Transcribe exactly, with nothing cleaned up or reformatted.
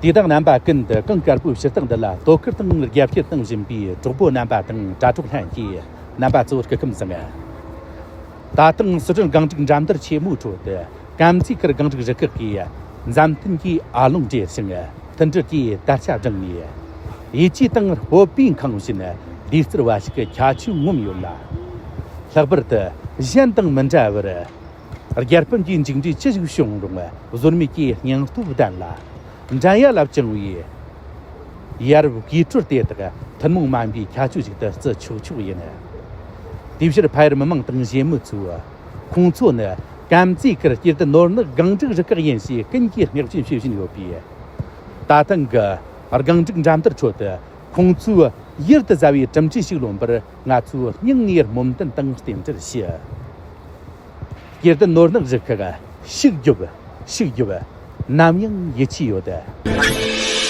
དུས་དང་རྣམ་པ་ཀུན་ཏུ་གངས་དཀར་པོའི་ཕྱི་ཐག་འདི་ལ་དོ་ཁུར་དང་རྒྱབ་སྐྱོར་གནང་བཞིན་པའི་གྲོགས་པོ་རྣམ་པ་དང་དྲ་གྲོགས་ལྷན་རྒྱས་རྣམ་པ་ཚོ་སྐུ་ཁམས་བཟང་། ད་ཐེངས་སི་ཁྲོན་གངས་རི་འགྲམ་དར་ཆེན་མོའི་ཁྲོད་དུ་ཀན་ཙི་ཁིར་གངས་རི་རུ་ཁག་གིས་མཛའ་མཐུན་གྱི་ཨ་ལོང་སྦྲེལ་ཞིང་མཐུན་སྒྲིལ་གྱི་དར་ཆ་བསྒྲེངས་ནས། ཡིད་ཆེས་དང་སྤོབས་པའི་ཁང་བཞིན་ལུས་རྩལ་བ་ཞིག་གི་ཁྱད་ཆོས་ངོམ་ཡོད་ལ། ལྷག་པར་དུ་གཞན་དང་མི་འདྲ་བར། རྒྱལ་ཕམ་གྱི་མཇུག་འབྲས་ཅི་ཞིག་བྱུང་རུང་བཟོད་མེད་ཀྱི་སྙིང་སྟོབས་ལྡན་ལ། འགྲན་ཡ་ལ་བཅངས་པའི་ཡ་རབས་དགོས་གྲོལ་དེ་དག་ཐུན་མོང་མ་ཡིན་པའི་ཁྱད་ཆོས་ཤིག་ཏུ་བརྩི་ཆོག་ཆོག་ཡིན། དེའི་ཕྱིར་ཕ་ཡུལ་མི་མང་དང་གཞིས་མི་ཚོས། ཁོང་ཚོ་ནི་ཀན་ཙི་ཁིར་སྐྱེ་ལྡན་ནོར་ནག་གངས་རི་རུ་ཁག་ཡིན་ཞེས་ཀུན་གྱིས་བསྔགས་བརྗོད་བྱེད་བཞིན་ཡོད་པས། ད་ཐེངས་ཀྱི་གངས་རི་འགྲམ་དར་ཁྲོད་དུ་ཁོང་ཚོས་ཡུལ་དུ་བཟའ་བའི་གྲུབ་འབྲས་ཤིག་ལོན་པར་ང་ཚོས་སྙིང་ནས་སྨོན་འདུན་དང་རྟེན་འབྲེལ་ཞུ། སྐྱེ་ལྡན་ནོར་ནག་རུ་ཁག་ཤུགས་རྒྱོབ། ཤུགས་རྒྱོབ། ནམ་ཡང་ཡིད་ཆེས་ཡོད།